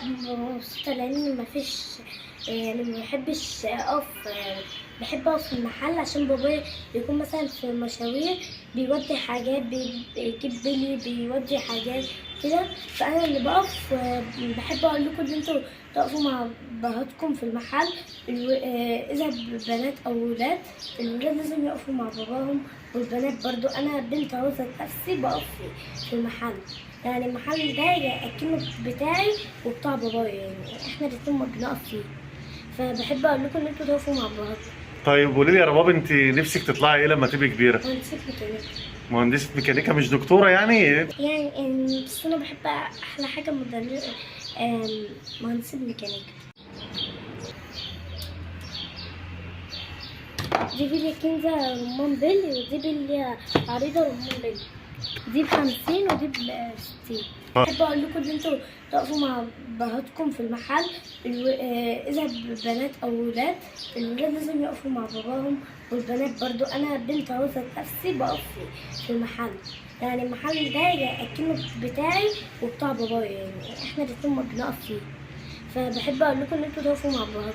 مبسوطة لأن مفيش، يعني ما بحبش أقف، بحب أقف في المحل عشان بابايا بيكون مثلا في مشاوير، بيودي حاجات، بيجيب بلي، بيودي حاجات كده، فأنا اللي بقف. بحب أقول لكم إن انتوا تقفوا مع باباتكم في المحل. إذا بنات أو ولاد، الولاد لازم يقفوا مع باباهم والبنات برضو. أنا بنت أهو ذات نفسي بقف في المحل، يعني المحل ده أكنه بتاعي وبتاع بابايا، يعني احنا الاتنين ما بنقف فيه. فبحب اقول لكم ان انتوا تقفوا مع بعض. طيب قولي لي يا رباب، انت نفسك تطلعي ايه لما تبقي كبيرة؟ مهندسة ميكانيكا. مهندسه ميكانيكا، مش دكتورة يعني؟ يعني بس انا بحب احلى حاجة مدرس، مهندسة ميكانيكا. دي بلية كنزة رمان بلي، ودي بلية عريضة رمان بلي. دي ب50 ودي ب60. بحب اقول لكم ان انتوا تقفوا مع باباتكم في المحل. اذا بنات او ولاد، الولاد لازم يقفوا مع باباهم والبنات برضو. انا بنت اهو ذات نفسي بقف في المحل، يعني المحل ده اكنه بتاعي وبتاع بابايا، يعني احنا الاتنين ما بنقف فيه. فبحب اقول لكم ان انتوا تقفوا مع بعض.